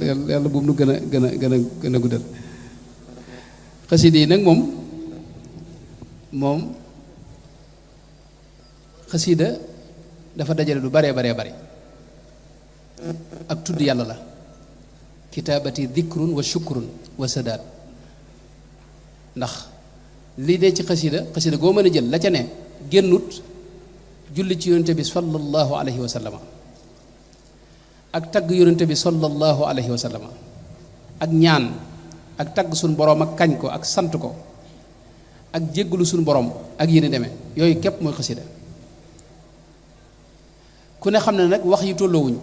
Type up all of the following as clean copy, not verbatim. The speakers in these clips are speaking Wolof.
yàlla bu mu nu gën a guddal xasida yi nag moom xasida dafa dajale lu bare ak tudd yàlla la kitaabati dikrun wa shukrun wa sadaat ndax lii dee ci xasida goo mën a jël la ca ne génnut julli ci yonente bi sallallahu alayhi wa sallama ak tagg yonente bi sallallahu alayhi wa sallama ak ñaan ak tagg suñu boroom ak kañ ko ak sant ko ak jéggulu suñu boroom ak yéen demee yooyu képp mooy xasida ku ne xam ne nag wax yi tolloowuñ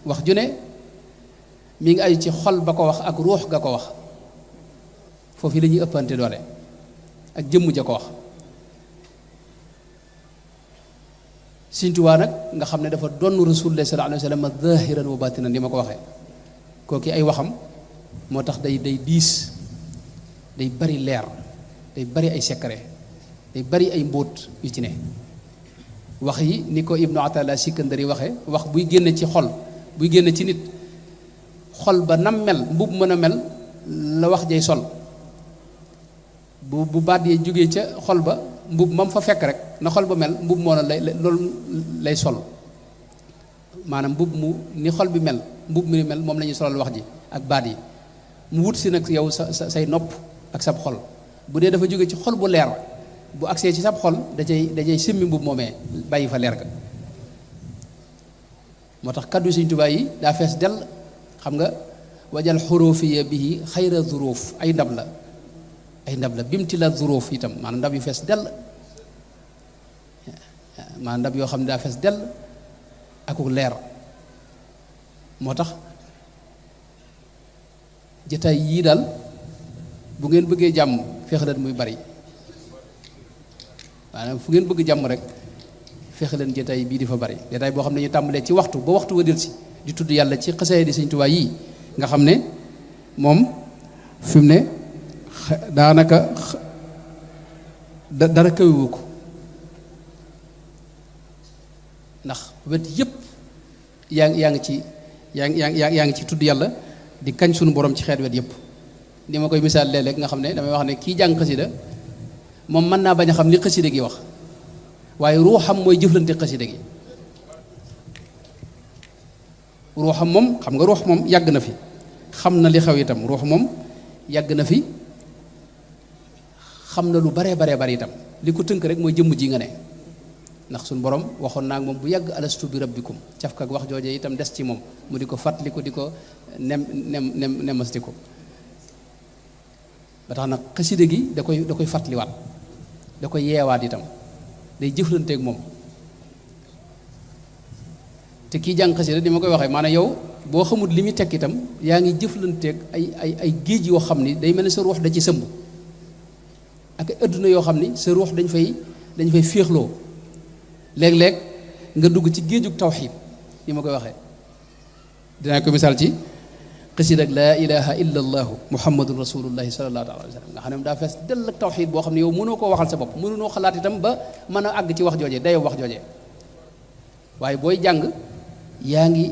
wax ju ne mi ngi aju ci xol ba ko wax ak ruux ga ko wax foofu yi la ñuy ëppante doole ak jëmm ja ko wax Sëñ Tuubaa nag nga xam ne dafa donn Rasulullah sallallahu alayhi wa sallam zahiran wa batinan ni ma ko waxee kooki ay waxam moo tax day diis day bari leer day bari ay secret day bari ay mbóot yu ci ne wax yi ni ko Ibnu Atala Sikandari waxee wax buy génne ci xol buy génne ci nit xol ba nam mel mbub mën a mel la wax jay sol bu baat yi jógee ca xol ba mbub mam fa fekk rek na xol ba mel mbub moo na loolu lay sol maanaam mbub mu ni xol bi mel mbub mi mel moom la ñuy solal wax ji ak baat yi mu wut si nag yow say nopp ak sab xol bu dee dafa jóge ci xol bu leer bu agsee ci sab xol dajay simmi mbub moomee bàyyi fa leer ga moo tax kaddu Sëñ Tuubaa yi daa fees dell xam nga wajal xurufiya bihi xayra zuruuf ay ndab la bimti la zuruuf itam maanaam ndab yu fees dell maanaam ndab yoo xam ne daa fees dell akuk leer moo tax jataay yii daal bu ngeen bëggee jàmm fexe leen muy bari maanaam fu ngeen bëgg jàmm rek fexe leen jataay bii di fa bari jataay boo xam ne ñu tàmbalee ci waxtu ba waxtu wa del si di tudd yàlla ci xasaay di Sëñ Tuubaa yii nga xam ne moom fi mu ne daanaka dara kawiwu ko ndax wet yépp yaa ngi ci tudd yàlla di kañ sunu borom ci xeet wet yépp ni ma koy misaal léeg-léeg nga xam ne damay wax ne kii jàng xasida moom mën naa bañ a xam li xasida gi wax waaye ruuxam mooy jëflante xasida gi ruuxam moom xam nga ruux moom yàgg na fi xam na li xew itam ruux moom yàgg na fi xam na lu baree bari itam li ko tënk rek mooy jëmm ji nga ne ndax suñu borom waxoon naa moom bu yàgg alastu bi rabbikum cafka ak wax jooje itam des ci moom mu di ko fàttali ko di ko nemasti ko ba tax nag xasida gi da koy fàttaliwaat da koy yeewaat itam day jëflanteeg moom te kii jàng xasida di ma koy waxee maanaam yow boo xamul li muy tekk itam yaa ngi jëflanteeg ay géej yoo xam ni day mel ne sa ruux da ci sëmb ak adduna yoo xam ni sa ruux dañ fay féexloo léeg-léeg nga dugg ci géejug tawxiid ni ma koy waxee dinaa ko misaal ci xasida ak laa ilaha illa allahu muhammadun rasulullahi sallallahu alayhi wa sallam nga xam ne daa fees dell ak tawxiid boo xam ne yow mënoo koo waxal sa bopp mënunoo xalaat itam ba mën a àgg ci wax jooje dayoo wax jooje waaye booy jàng yaa ngi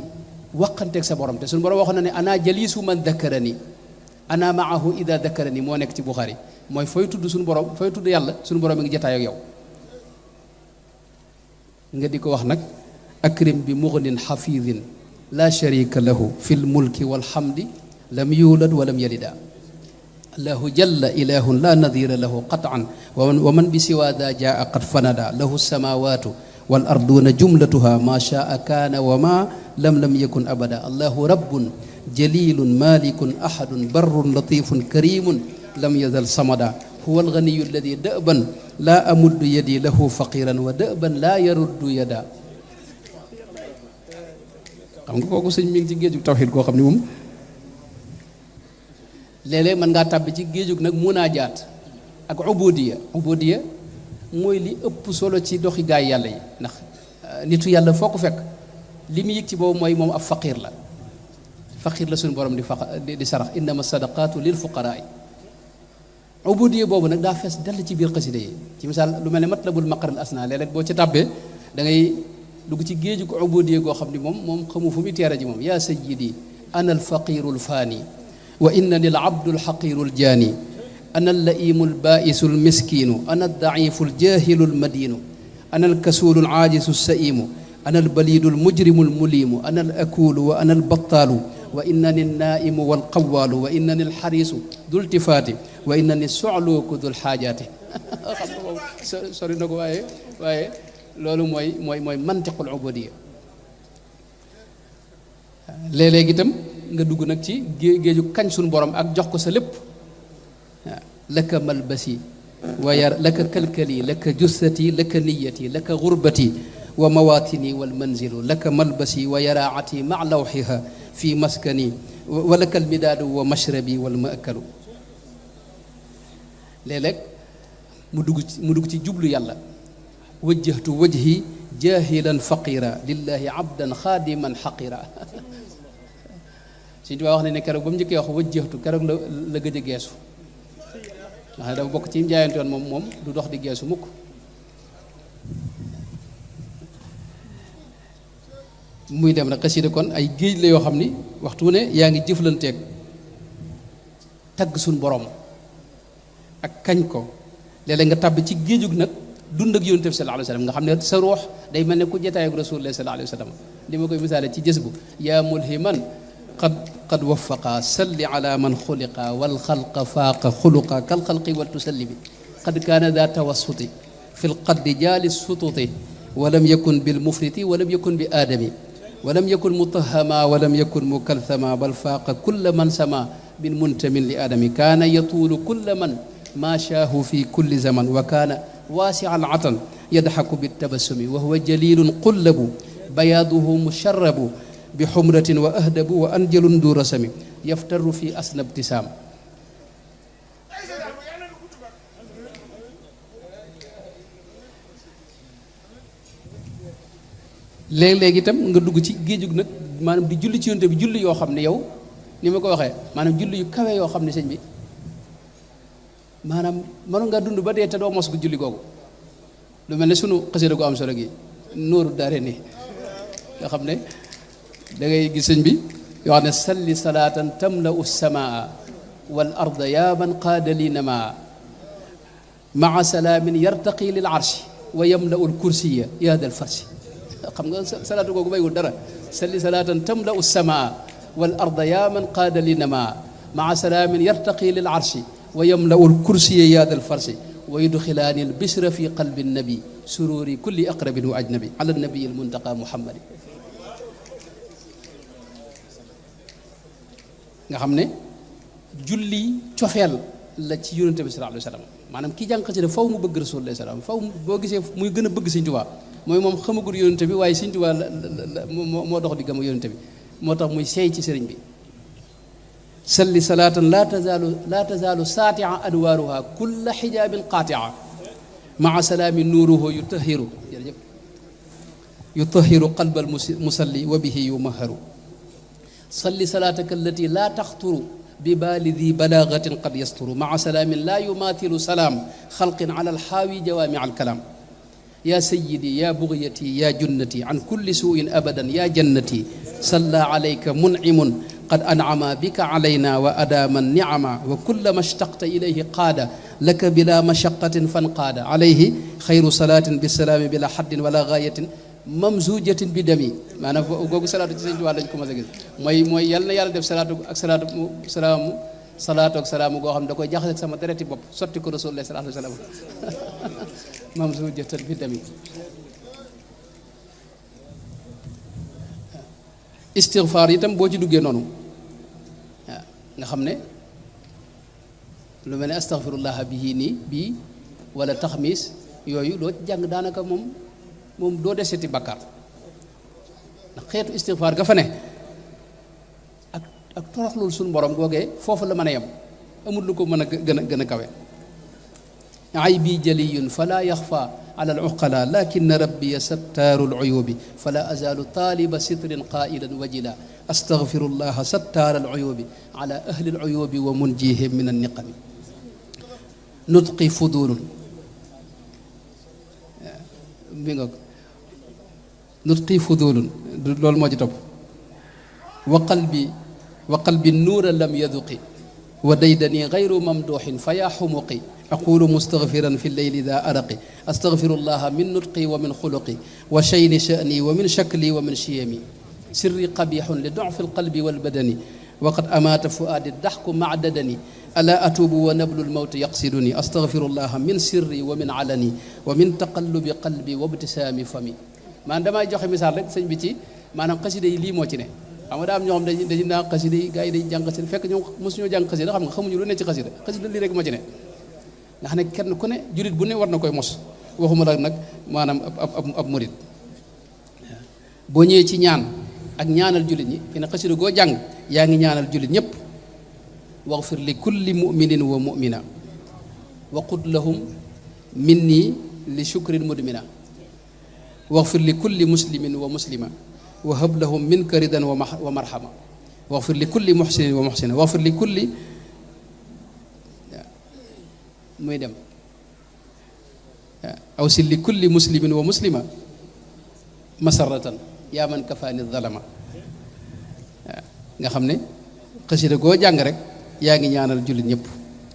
waqanteeg sa borom te suñu borom waxoon na ne ana jalisu man dakkarani ana maahu ida dakkarani moo nekk ci Buxaari mooy fooy tudd suñu borom fooy tudd yàlla suñu borom mi ngi jataay ak yow nga di ko wax nag akrim bi mughnin xafidin la sharika lahu fi lmulki walhamdi lam yulad wa lam yalida allahu jalla ilahun la nadira lahu qatan wa man bi siwa da jaa qad fanada lahu samawatu wal arduna jumlatuha ma shaa kaana wa ma lam yakun abada allahu rabbun jalilun malikun ahadun barrun latifun karimun lam yazal samada huwa alganiyu alladi da'ban laa amuddu yadi lahu faqiran wa da'ban laa yaruddu yada xam nga kooku sëñ mi ngi ci géejug tawxiid koo xam ne moom léeg-léeg mën ngaa tàbbi ci géejug nag munaajaat ak ubudiya mooy li ëpp solo ci doxi gaay yàlla yi ndax nitu yàlla foo ko fekk li mu yëg ci boobu mooy moom ab faqir la suñu borom di sarax innama sadaqatu lil fuqaraa ubudiya boobu nag daa fees dell ci biir xasida yi ci misaal lu mel ne matlabul maqaril asna léeg-léeg boo ci tàbbee da ngay dugg ci géeju ko ubudiya goo xam ni moom xamu fu muy teere ji moom yaa sayyidi ana alfaqiru alfaani wa innani alabdu alxaqiru aljaani ana allaimu albaisu almiskinu ana aldaifu aljahilu almadinu ana alkasulu alaajisu alsaimu ana albalidu almujrimu almulimu ana alakulu wa ana albattalu wa innani alnaimu walqawaalu wa innani alxarisu du ltifaati wa innani soxlooku du lxaajaati xam nga moom sori na ko waaye loolu mooy mantiqul ubudiya léeg-léeg itam nga dugg nag ci géeju kañ suñu borom ak jox ko sa lépp waaw laka malbasi wa yar laka kalkali laka jussati laka niyati laka gurbati wa mawatini wal manzilu laka malbasi wa yaraati maa lawxiha fi maskani wa laka almidaadu wa mashrabi wal maakalu léeg-léeg mu dugg ci jublu yàlla wajjahtu wajhi jahilan faqira lillahi abdan xaadiman xaqira Sëñ Tuubaa wax ne keroog ba mu njëkkee wax wajjahtu keroog la gëj a geesu ndax dafa bokk ci jaayante woon moom du dox di geesu mukk muy dem nag xasida kon ay géej la yoo xam ni waxtu ne yaa ngi jëflanteeg tagg suñ borom ak kañ ko léeg-léeg nga tàbbi ci géejug nag dund ak yonent bi sallallahu alayhi wa sallam nga xam ne sa ruux day mel ne ku jataay ak rasulullah sallallahu alayhi wa sallam li ma koy misaale ci jës bu yaa mulhiman qad waffaqa salli ala man xuliqa wal xalqa faaqa xuluqa kal xalqi wal tusallimi qad kaana daa tawassuti fi lqaddi jaali sututi walam yakun bil mufriti walam yakun bi aadami walam yakun mutahama walam yakun mukalthama bal faaqa kulla man sama min muntamin li aadami kaana yatuulu kulla man maashaahu fi kulli zaman wa kaana waasi'al atan yadxaku bitabassumi wa huwa jalilun qullabu bayaaduhu musharrabu bi xumratin wa ahdabu wa anjalun du rasami yaftaru fi asna ibtisaam léeg-léeg itam nga dugg ci géejug nag maanaam di julli ci yonte bi julli yoo xam ne yow ni ma ko waxee maanaam julli yu kawe yoo xam ne sëñ bi maanaam mënoon nga dund ba dee te doo mos gu julli googu lu mel ne sunu xasida gu am solo gi nóoru daare ni nga xam ne da ngay gis sëñ bi yoo xam ne salli salaatan tamla'u samaa wal arda yaa man qaada li namaa maa salaamin yartaqi lil arshi wa yamla'u l kursiya yaa dal farsi xam nga salaatu googu baywul dara salli salaatan tamla'u samaa wal arda yaa man qaada li namaa maa salaamin yartaqi lil arshi wa yamla'u l kursiya yaa dal farsi wa yudxilaani l bishra fi qalbi nabi sururi kulli aqrabin wa ajnabi ala nabi al muntaqa muhammadi nga xam ne julli cofeel la ci yonente bi sallallahu alayhi wa sallam maanaam ki jàng xasida faw mu bëgg rasulullah sallam faw boo gisee muy gën a bëgg Sëñ Tuubaa mooy moom xamagul yonente bi waaye Sëñ Tuubaa moo dox di gëm yonente bi moo tax muy seey ci sëriñ bi salli salaatan laa tazaalu saatia adwaaruha kulla xijaabin qaatia maa salaami nuuruhu yutahiru qalba almusalli wa bihi yumaharu salli salaataka allati laa taxturu bi baali di balaagatin qad yasturu maa salaamin laa yumaathilu salaam xalqin ala alxaawi jawaami alkalaam yaa sayyidi yaa bugyati yaa junnati an kulli suuin abadan yaa jannati salla alayka muncimun qad ancama bika calayna wa adaama nicama wa kullama ishtaqta ilayhi qaada laka bila mashaqatin fanqaada alayhi xayru salaatin bisalaami bila xaddin wala gaayatin mamzujatin bi dami maanaam googu salaatu ci Sëñ Tuubaa lañ ko mas a gis mooy yal na yàlla def salaatu ak salaamu goo xam ne da koy jaxase ak sama dereti bopp sotti ko Rasulullah sallallahu alayhi wa sallam mamzujatan bi dami istigfaar itam boo ci duggee noonu waaw nga xam ne lu mel ne astaghfirullah bihi nii bii wala taxmiis yooyu doo ci jàng daanaka moom doo deseti bakkaar ndax xeetu istigfaar ga fa ne ak toroxlul suñu borom googee foofu la mën a yem amul lu ko mën a gën a kawe aybi jaliyun fala yaxfa ala al uqala lakin rabbiya sattaaru al uyubi fala azalu taaliba sitrin qailan wajila astaghfirullaha sattaara al uyubi ala ahli al uyubi wa munjihim min an niqami nutqi fudulun mi nga nutqi fudulun loolu moo ci topp wa qalbi wa qalbi nuura lam yaduqi wa daydani gayru mamduuxin fa yaa xumuqi aqulu mustaghfiran fi lleyli daa araqi astaghfirullaha min nutqi wa min xuluqi wa shayni sha'ni wa min shakli wa min shiyami sirri qabixun li dufi alqalbi walbadani wa qad amaata fuaadi daxku macdadani ala atuubu wa nablu lmawti yaqsiduni astaghfirullaha min sirri wa min alani wa min taqallubi qalbi wa ibtisaami fami maanaam damay joxe misaal rek sëñ bi ci maanaam xasida yi lii moo ci ne xam nga daa am ñoo xam dañu naa xasida yi gars yi dañu jàng xasida fekk ñoom mosuñoo jàng xasida xam nga xamuñu lu ne ci xasida xasida lii rek moo ci ne nga xam ne kenn ku ne jurit bu ne war na koy mos waxuma la nag maanaam ab murit boo ñëwee ci ñaan ak ñaanal jullit ñi fi ne xasida goo jàng yaa ngi ñaanal jullit ñëpp waxfir li kulli muminin wa mumina wa qud lahum minni li shukrin mudmina waxfir li kulli muslimin wa muslima wa hab lahum minka ridan wa marhama waxfir li kulli muhsinin wa muhsina waxfir li kulli muy dem awsil li kulli muslimin wa muslima masaratan yaa man kafaani zalama nga xam ne xasida goo jàng rek yaa ngi ñaanal jullit ñëpp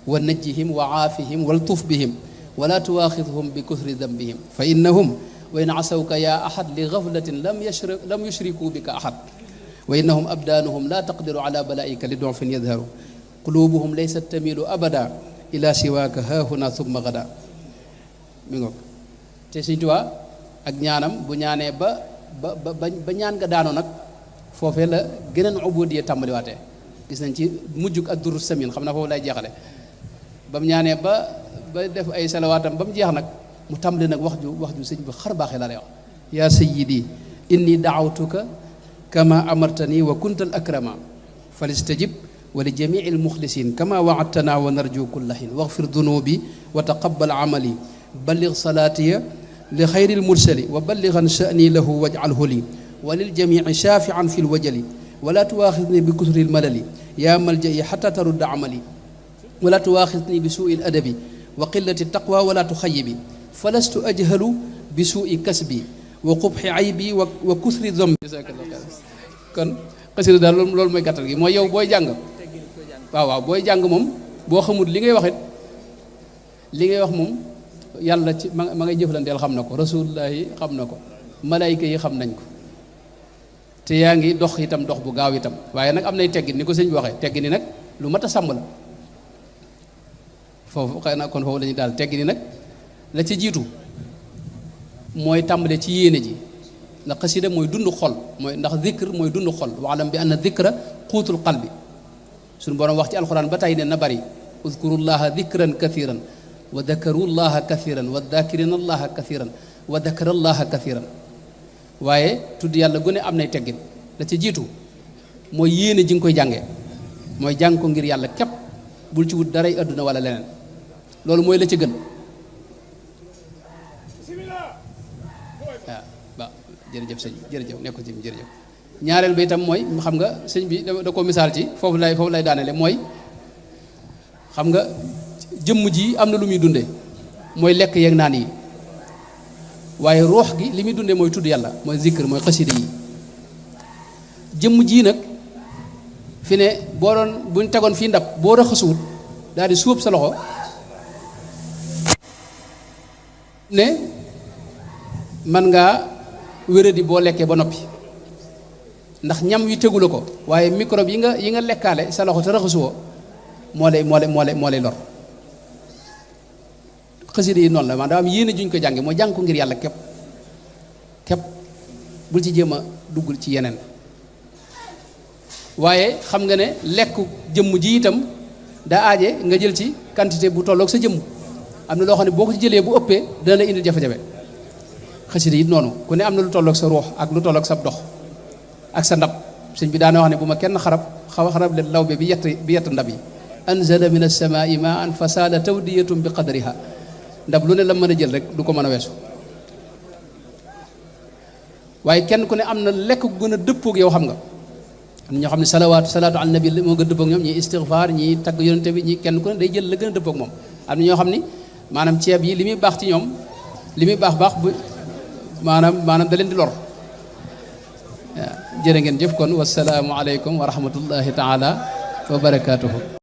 wa najjihim wa aafihim wal tuf bihim wala tuwaaxidhum bi kuthri dambihim fa innahum wa in asawka yaa ahad li gaflatin lam yushriku bika ahad wa innahum abdaanuhum la taqdiru ala balaika li donfin yadharu qulubuhum laysat tamilu abada ila siwaaka haahuna thumma gada mi ngoog te Sëñ Tuubaa ak ñaanam bu ñaanee ba ñaan nga daanoo nag foofee la geneen ubudiya tàmbaliwaatee gis nañ ci mujjug ak durus samin xam naa foofu lay jeexale ba mu ñaanee ba def ay salawaatam ba mu jeex nag mu tàmbali nag wax ju sëñ bi xar baaxee la lay wax yaa sayyidi inni daawtuka kama amartani wa kunta al akrama falistajib wa li jamii al muxlisin kama waadtana wa narju kulla hin waxfir dunubi wa taqabbal amali balligh salaatiya li xayri lmursali wa balligan sha'ni lahu waj'alhu li wa lil jamii shaafi'an fi lwajali wala tuwaaxidni bi kusri lmalali yaa malja'i xata tarudda amali wala tuwaaxidni bi suui ladabi wa qillati taqwa wala tuxayibi falastu ajhalu bi suui kasbi wa qubxi aybi wa kusri zombi kon xasida daal loolu mooy gàttal gi mooy yow booy jàng waaw booy jàng moom boo xamul li ngay wax it li ngay wax moom yàlla ci ma ngay jëflanteel xam na ko rasulullahi xam na ko malayka yi xam nañ ko te yaa ngi dox itam dox bu gaaw itam waaye nag am nay teggin ni ko sëñ bi waxee teggin ni nag lu mat a sàmm la foofu xëy na kon foofu la ñuy daal teggin ni nag la ci jiitu mooy tàmbale ci yéene ji ndax xasida mooy dund xol mooy ndax zikr mooy dund xol waalam bi anna zikra xuutul qalbi suñu borom wax ci alxuraan ba tey ne na bari uzkurullaha zikran kathiran wa dakarullaha kathiran wa dakirina allaha kathiran wa dakarallaha kathiran waaye tudd yàlla gone am nay teggin la ci jiitu mooy yéene ji nga koy jàngee mooy jàng ko ngir yàlla képp bul ci wut daray àdduna wala leneen loolu mooy la ci gën waaw jërëjëf sëñ bi jërëjëf nekk ko ci jërëjëf ñaareel ba itam mooy xam nga sëñ bi da ko misaal ci foofu lay daanele mooy xam nga jëmm ji am na lu muy dunde mooy lekk yeeg naan yi waaye ruux gi li muy dunde mooy tudd yàlla mooy zikr mooy xasida yi jëmm ji nag fi ne boo doon buñ tegoon fii ndab boo raxasuwut daal di suub sa loxo ne man ngaa wéradi boo lekkee ba noppi ndax ñam wi tegu la ko waaye microbe yi nga lekkaale sa loxo te raxasuwoo moo lay lor xasida yi noonu la maanaam daa am yéene juñ ko jànge mooy jàng ko ngir yàlla képp bul ci jéem a duggul ci yeneen waaye xam nga ne lekk jëmm ji itam daa aaje nga jël ci quantité bu tolloog sa jëmm am na loo xam ne boo ko ci jëlee bu ëppee dana la indil jafe-jafe xasida yi noonu ku ne am na lu tolloog sa ruux ak lu tolloog sa dox ak sa ndab sëñ bi daana wax ne bu ma kenn xarab leen lawbe bi yett ndab yi anzala min as-samaa'i maa'an fa saala tawdiyatun bi qadriha ndab lu ne la mën a jël rek du ko mën a weesu waaye kenn ku ne am na lekk gu gën a dëppoog yow xam nga am na ñoo xam ne salaatu ala nabi moo gën a dëppoog ñoom ñii istighfar ñii tagg yonente bi ñii kenn ku ne day jël la gën a dëppoog moom am na ñoo xam ni maanaam ceeb yi li muy baax ci ñoom li muy baax bu maanaam da leen di lor waaw jërë ngeen jëf kon wasalaamu aleykum wa rahmatullahi taala wa barakaatuhu